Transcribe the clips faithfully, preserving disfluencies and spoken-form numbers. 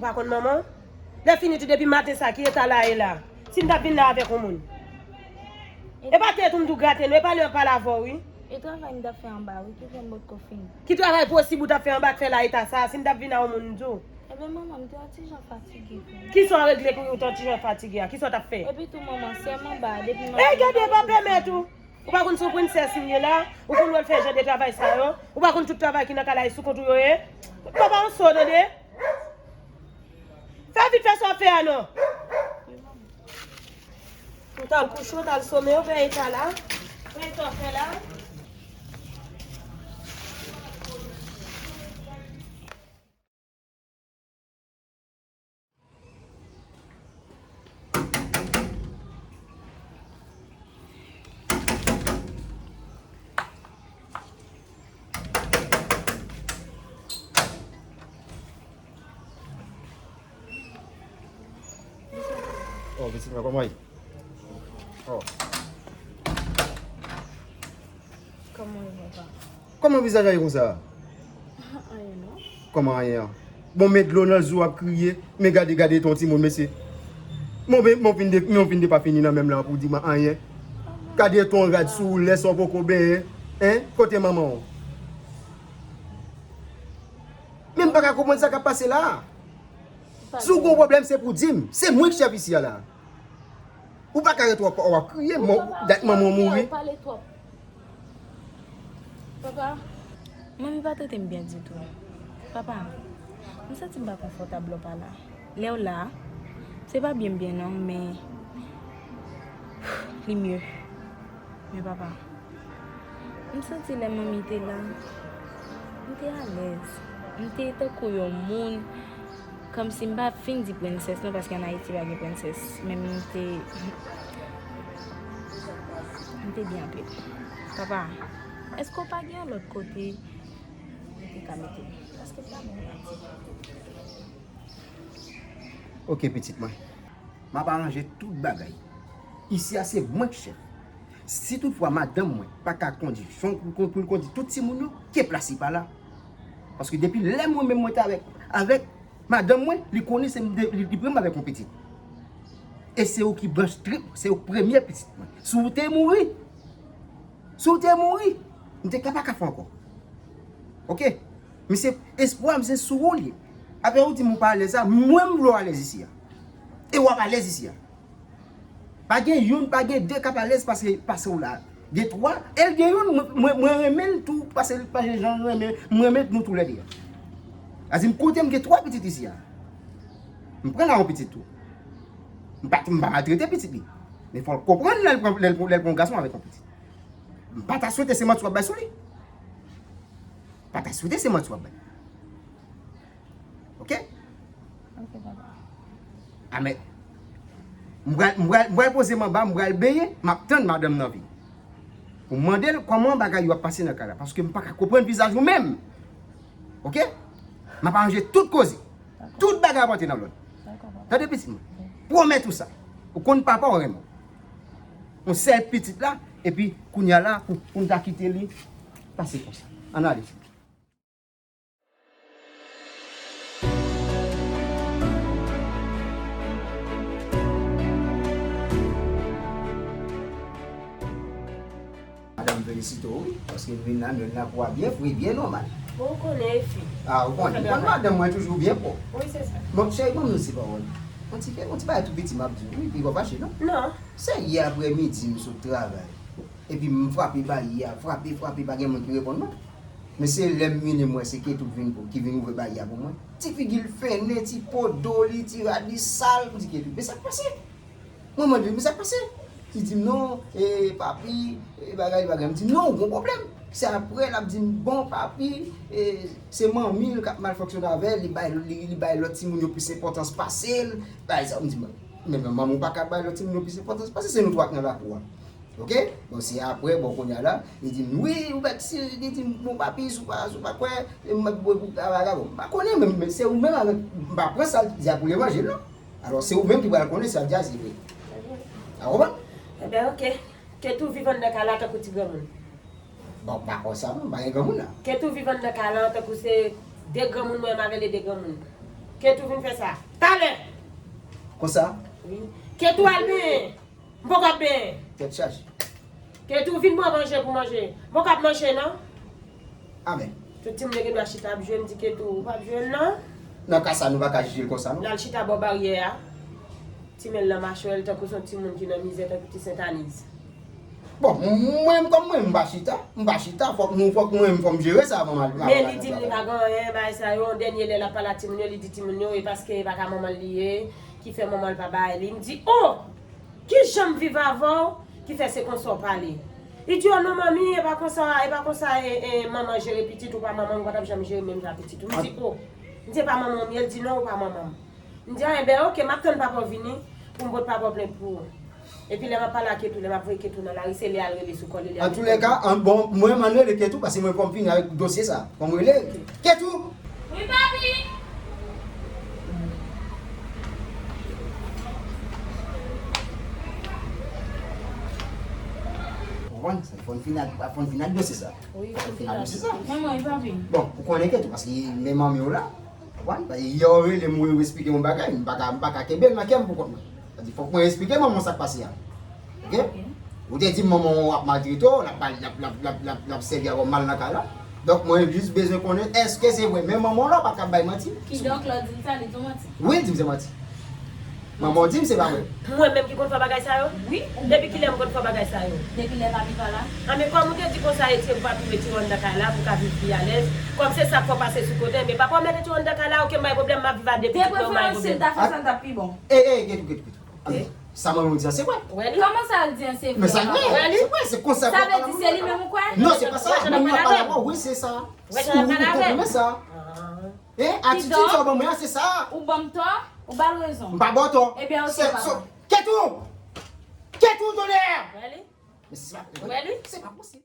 Pa konn manman? Lè fini tou depi maten sa ki eta la ye la. Si m t ap vin la avèk yon moun. E pa tèt ou m tou grate non, e pale an pale avè w wi. E travay m t ap fè anba wi ki fè m potko fini. Ki travay posib ou t ap fè anba k fè la eta sa, si m t ap vin a yon moun m tou? Ebyen manman, m te yon ti jan fatige tou. Kisa w regle pou ou t yon ti jan fatige a? Kisa w t ap fè? Epi tou manman, sè m anba a, depi m ap... Ey gade, pa pèmèt ou. Ou pa konn se yon prensès m ye la? Ou konn wè l fè jan de travay sa yo? Ou pa konn tout travay ki nan kay la e sou kont ou yo ye? Papa anso tande. Fè vit fè sa w ap fè a non. Ou t al kouche, ou t al some, ou fè eta la. Fè eta w fè la. Oh, pitit mwen, kòman w ye? Oh. Kòman w ye, papa? Kòman vizaj la ye konsa? Anyen non. Kòman anyen an? Bon, men dlo nan zye w ap kriye, men gade, gade ton timoun, mesye. Mon, men, mon vin de, mon vin de pa fini nan menm lan pou di mwen anyen. Gade ton rad sou ou, lè sa w poko benyen. Hein? Kote manman w? Men m pa ka konprann sa k ap pase la. Si w gen yon pwoblèm, se pou di m. Se mwen k chèf isi a la. Ou pa ka ret w ap, w ap kriye, dat manman w mouri. Ou pale twòp. Papa, manmi pa trete m byen ditou. Papa, m santi m pa konfòtab lè w pa la. Lè w la, se pa byen m byen non, men li mye. Men papa, m santi lè manmi te la, m te alèz. M te tankou yon moun, kòmsi m pa fin di prensès non, paske ann Ayiti pa gen prensès. Men m te, m te byen anpil. Papa, èske w pa gen yon lòt kote ou te ka mete m? Paske m pa bon pati. Ok, pitit mwen. M ap aranje tout bagay. Isi a se mwen k chèf. Si toutfwa madanm mwen pa ka kondi jan pou, pou l kondi tout timoun yo, ke plas li pa la. Paske depi lè mwen menm mwen te avèk, avèk madanm mwen, li konnen se m de, li, li pran m avèk yon pitit. E se ou ki branch trip, se ou premye pitit mwen. Si w te mouri, Si w te mouri, m te ka pa ka fè ankò. Ok? Men se espwa m se sou ou l ye. Apre ou di m ou pa alèz la, mwen m vle w alèz isi a. E w ap alèz isi a. Pa gen youn, pa gen de k ap alèz pase, pase w la. Gen twa, e l gen youn, mwen, mwen, mwen renmen l tou, pase, pase jan l renmen, m renmen nou toulède. Sa di m kote m gen twa pitit isi a. M pran la yon pitit tou. M pa, m pa maltrete pitit li. Men fò l konprann lè l pran, lè l, lè l pran yon gason avèk yon pitit. M pa ta swete se manti w ap bay sou li. M pa ta swete se manti w ap bay. Ok? Ok, papa. Amèn. M pral, m pral, m pral poze m anba, m pral benyen, m ap tann madanm nan vini. Pou m mande l kòman bagay yo ap pase nan kay la, paske m pa ka konprann vizaj ou menm. Ok? M ap aranje tout koze. Dakò. Tout bagay ap antre nan lòd. Dakò, papa. Tande pitit mwen. Ok. Pwomèt ou sa. Ou konn papa w renmen w. Yon sèl pitit la, epi kounye a la, pou, pou m ta kite li pase konsa. Ann ale. Madanm felisite w wi, paske m vin la, m jwenn lakou a byen fre, byen nòmal. Bon, ou konnen, efi. Ah, ou konnen. Ou konn madanm mwen toujou byen pwòp. Wi, se sa. Bon, cheri, ban m yon ti pawòl. Yon ti, yon ti bagay tou piti m ap di w, wi, piga w fache, non? Non. Se yè aprè midi m sot travay. Epi m frape baryè a, frape, frape, pa gen moun ki reponn mwen. Men se lè m vini, m wè se Ketou k vin pou, ki vin ouvè baryè a pou mwen. Ti figi l fennen, ti po do li, ti rad li sal, m di, Ketou, men sa k pase? Mwen mande l, men sa k pase? Li di m, non, e, papi, e, bagay, bagay. M di, non, ou gon pwoblèm. Se aprè l ap di m, bon, papi, e, se manmi l k ap mal fonksyone avè l, li bay, li, li bay lòt timoun yo plis enpòtans pase l. Bagay sa, m di, men, men manman w pa ka bay lòt timoun yo plis enpòtans pase, se nou twa k nan lakou a. Ok? Bon, se aprè, bon, kounye a la, li di m, wi, ou mèt si, li di m, bon, papi, si w pa, si w pa kwè, m mèt bwè pou travay la, bon, m pa konnen, men, men se ou menm avèk, m pa pran sa l di a pou levanjil, non. Alò, se ou menm ki pral konnen sa l di a, se vre. Ou konprann? Ebyen, ok. Ketou viv anndan kay la tankou ti granmoun. Bon, m pa kwè sa, non, m pa gen granmoun la. Ketou viv anndan kay la tankou se de granmoun, mwen, m avè l e de granmoun. Ketou vin fè sa. Talè. Konsa? Wi. Ketou al benyen. M poko ap benyen. Tèt chaje. Ketou vin pran manje pou manje. M poko ap manje non. Amèn. Tout timoun yo gen dwa chita ap jwe, m di Ketou ou p ap jwe l non. Nan ka sa, nou pa ka jije l konsa non. L al chita bò baryè a. Ti men l nan machwè l tankou se yon timoun ki nan mizè, tankou ti Sentaniz. Bon, m- mwen menm kòm mwen, m pa chita. M pa chita, fòk nou, fòk mwen menm, fòk m jere sa avan m al. Men li di m li pa gen anyen, bagay sa yo, yon dènye lè l ap pale ak timoun yo, li di timoun yo, e paske e pa ka manman l li ye, ki fè manman l pa bay li. M di, o! Kijan m viv avè w ki fè se konsa w pale? Li di, o non, manmi, e pa konsa, e pa konsa, e, e, manman jere pitit, ou pa manman m, ou pa t ap janm jere menm jan pitit ou. M di, o! M di, e pa manman m ye? Li di, non, ou pa manman m. M di, a, enben, oke, m ap tann papa w vini pou m pot papa w plent pou ou. Epi lè m ap pale ak Ketou, lè m ap voye Ketou nan lari, se li al rele sou kò li, li al Antoulèka, an, bon, mwen, m ann rele Ketou, paske mwen fò m fini avèk dosye sa. Fò m rele Ketou! Wi, papi! Ou konprann? Fò n fini ak, fò n fini ak dosye sa. Wi, fò n fini ak dosye sa. Manman, wi, papi. Bon, ou konnen Ketou, paske men manmi w la, Ou konprann? Yè w rele m, ou eksplike m yon bagay, m pa ka, m pa ka kenbe l nan kè m pou kont mwen. Sa di, fòk mwen eksplike manman w sa k pase a. Oke? Ou te di m manman w ap maltrete w, l ap, l ap, l ap, l ap, l ap, l ap sèvi avè w mal nan kay la. Donk, mwen jis bezwen konnen, èske se vre? Men manman w la, w pa ka bay manti. Kidonk, lè w di l sa, li di w manti? Wi, l di m se manti. Manman w di m se pa vre. Mwen menm ki konn fè bagay sa yo? Wi. Depi kilè m konn fè bagay sa yo? Depi lè papi pa la. A, men kòm ou te di konsa, Etye, ou pa pi mete w anndan kay la pou w ka viv pi alèz. Kòm se sa k fè w pase sou kote, men papa w mete w anndan kay la, oke, m pa gen pwoblèm, m ap viv a de pitit mwen, m pa gen pwoblèm. De preferans, si l ta fè sa, l t ap pi bon. E, e, Ketou, Ketou, Ketou. Ann, sa manman w di a, se vre? Kòman sa l di a, se vre? Men sa l ye. Se vre, se konsa. Sa vle di se li menm ou kwè? Non, se pa sa. Manman w ap pale avè w, wi, se sa. Ou konprann sa? E, atitid sa w ban mwen an, se sa. Ou ban m tò, ou ba l rezon. M pa ba w tò. Ebyen, oke, papa. Ketou! Ketou, tonè! Wè li? Men se pa, wè li? Se pa posib.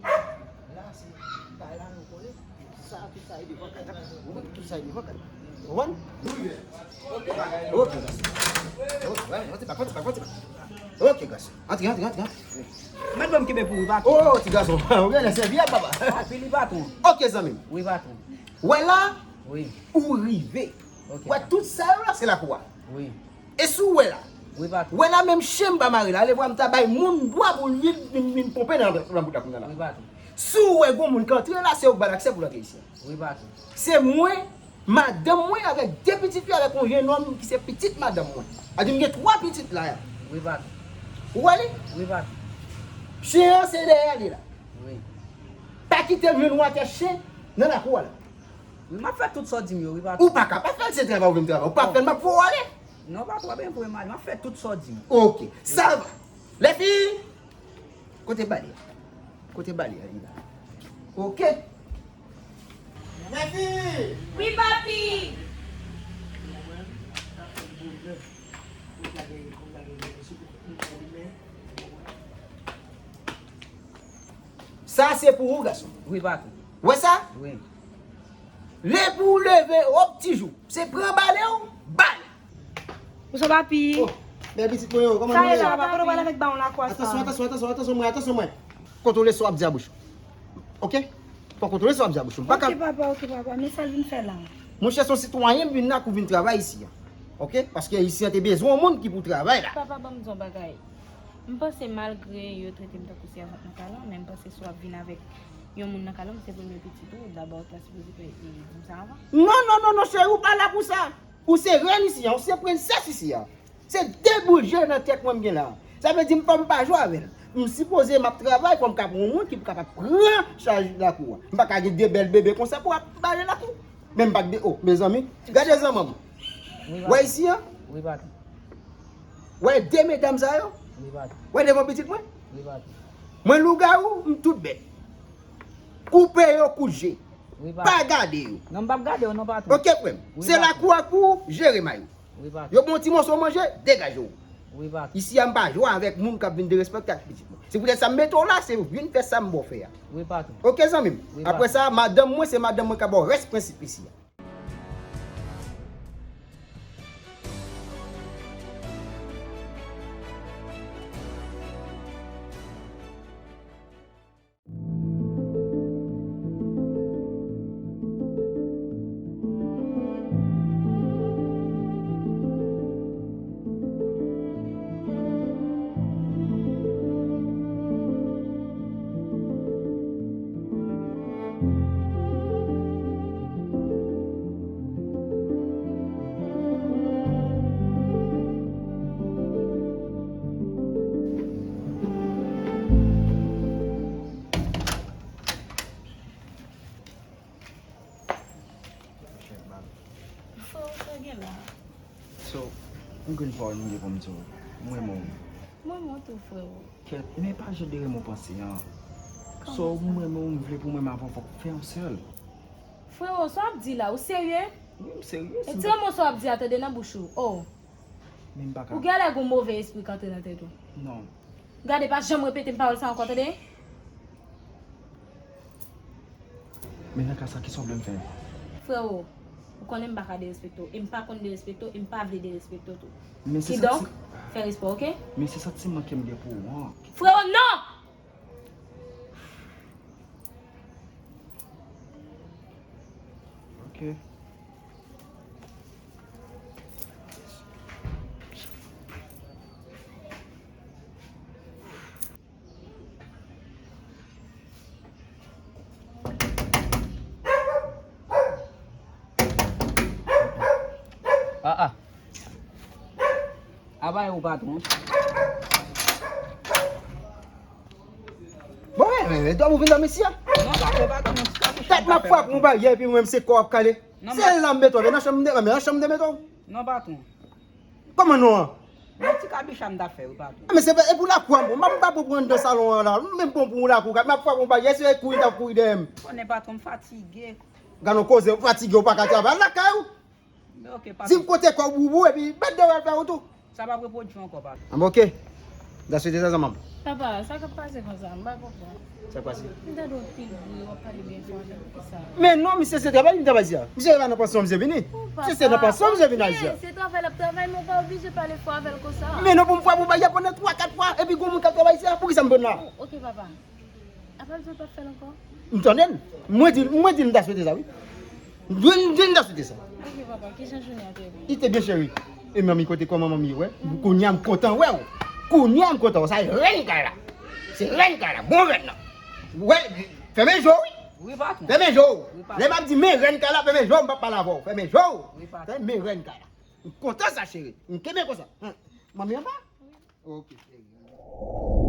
La, se kay la, nou konnen. Sa, tout sa, e devan kay la. Ou konprann? Tout sa, e devan kay la. Ou konprann? Oke, gason. Oke, wè, wè, ti pa, ti pa, ti pa. Oke, gason. Antre, antre, antre, antre. Mèt ban m kenbe pou ou, patwon. O, ti gason. Ou genlè sèvi a papa. Anpil, wi, patwon. Oke, zanmi m. Wi, patwon. Wè la, wi, ou rive. Oke, wè, sa, tout sa yo la, se lakou a. Wi. E si w wè la? Wi, patwon. Wè la, menm chen m pa mare la, alevwa m ta bay moun dwa pou li vin, vin ponpe nan, nan bout la kounye a la. Wi, patwon. Si w wè gon moun k antre la, se ou k ba l aksè pou l antre isi a. Wi, patwon. Se mwen, madanm mwen avèk de pitit fi avèk yon jennonm ki se pitit madanm mwen. Sa di m gen twa pitit la. Wi, patwon. Ou wè li? Wi, patwon. Chen an se dèyè li la. Wi. Pa kite l jwenn ou atè chen nan lakou a la. Wi, m ap fè tout sa w di m yo, wi, patwon. Ou pa ka pa fè l, se travay ou vin travay. Ou pa fè l, m ap voye w ale. Non, patwon, pa byen voye m ale. M ap fè tout sa w di m. Oke, sa va. Lèfi! Kote bale a? Kote bale a ye la? Oke. Lèfi! Wi, papi! Sa se pou ou, gason. Wi, patwon. Wè sa? Wi. Lè pou w leve, hop, ti jou. Se pran bale w, bale. Ou sa papi? Oh, bèl pitit mwen yo, kòman nou ye? Sa ye la, papa, kote w pral avèk bawon lakou a sa? Atansyon, atansyon, atansyon, atansyon mwen, atansyon mwen. Kontwole sa w ap di a bouch ou. Oke? Fò kontwole sa w ap di a bouch ou. M pa ka... Oke, papa, oke, papa. Men sa l vin fè la? Monchè, se yon sitwayen m vin la pou vin travay isi a. Oke? Paske isi a te bezwen yon moun ki pou travay la. Papa, ban m di w yon bagay. M panse malgre yo trete m tankou sèvant nan kay la, men m panse si w ap vin avèk yon moun nan kay la, se premye pitit ou, dabò w ta sipoze, e, di m sa avan. Non, non, non, non, cheri, ou pa la pou sa. Ou se rèn isi a, ou se prensès isi a. Se de bout je nan tèt mwen m gen la. Sa vle di m fò m pa jwe avè l. M sipoze m ap travay, fò m ka pran yon moun ki pou kapab pran chaj lakou a. M pa ka gen de bèl bebe konsa pou ap bale lakou. Men m pa t de, o, mezanmi, gade zanmanm. Wi, papa. Wè isi a? Wi, patwon. Wè de medam sa yo? Wi, patwon. Wè devan pitit mwen? Wi, patwon. Mwen lougawou, m tout bèt. Koupe yo kout je. Wi, patwon. Pa gade yo. Non, m p ap gade yo non, patwon. Oke, frè m. Wi, patwon. Se lakou a pou w jere may ou. Wi, patwon. Yo ba w ti moso manje, degaje w. Wi, patwon. Isi a, m pa jwe avèk moun k ap vin derespekte ak pitit mwen. Se poutèt sa m mete w la, se vin fè sa m ba w fè a. Wi, patwon. Oke, zanmi m? Wi, patwon. Apre sa, madanm mwen, se madanm mwen k ap ba w rès prensip isi a. Pawòl m gen pou m di w. Mwen menm. Mwen menm tou, freo. Kèt, men pa jan de renmen w panse an. Sa w mwen menm ou vle pou mwen, m avè w fòk fè yon sèl. Freo, sa w ap di la, ou serye? Wi, m serye. Retire mo sa w ap di a, tande, nan bouch ou. Oh. Men m pa ka. Ou genlè gon move espri k antre nan tèt ou. Non. Gade, pa janm repete m pawòl sa ankò, tande? Men nan ka sa, kisa w vle m fè? Freo, ou konnen m pa ka derespekte w. E m pa konn derespekte w, e m pa vle derespekte w tou. Men se Kidonk, santi- fè respè w, oke? Men se santiman ke m gen pou ou an. Freo, non! Ok. Ah, ah. Aba yo, patwon. Bon, men, men, men, dòm ou vin dòmi isi a? Non, patwon, patwon, non, ti kabicha. Tèt m ap frape yon baryè, epi mwen, se kò w ap kale. Non, se la m mete w, men nan chanm de, men nan chanm de mete w. Non, patwon. Kòman non an? Non, ti kabicha m ta fè, wi, patwon. Men se pa, e pou lakou a, m pa, m pa pou pran nan salon an la. M menm bon pou yon lakou, m ap frape yon baryè, se kouri t ap kouri dèyè m. Konnen, patwon, m fatige. Gade yon koze, ou fatige, ou pa ka travay, al lakay ou. Men ok, patwon. Di m kote kò w boubou, epi bat de wèl fè ou tou. Sa p ap repwodui ankò, patwon. Ah, bon, ok. M ta swete sa, zanmanm. Papa, sa k ap pase konsa? M pa konprann. Sa k pase? M tande w anpil bri, w ap pale byen fò avè m, poukisa? Men non, misye se travay li t ap fè a. Misye pa nan pansyon misye vini. Oh, papa, misye se nan pansyon misye vin al di a. Se travay l ap travay, men w pa oblije pale fò avè l konsa. Men non, pou m fwa pou bagay pandan twa, kat fwa, epi gon moun k ap travay isi a, poukisa m pran la? Oh, ok, papa. Apa l di w p ap fè l ankò? M tande l. Mwen di, mwen di l m ta swete sa, wi. Mwen di l m ta swete sa. Ok, papa, kijan jounen an te ye pou ou? Li te byen, cheri. E manmi, kote kòman manmi ye, wè? Kounye a m kontan wè w. Kounye a m kontan wè w. Sa e rèn kay la. Se rèn kay la. Bon rèn nan. Wè, fèmen je w, wi. Wi, patwon. Fèmen je w. Wi, patwon. Lè m ap di men rèn kay la, fèmen je w, m p ap pale avè w. Fèmen je w. Wi, patwon. Fèmen rèn kay la. M kontan sa, cheri. M kenbe konsa. Hum. Manmi anba? Ok, cheri.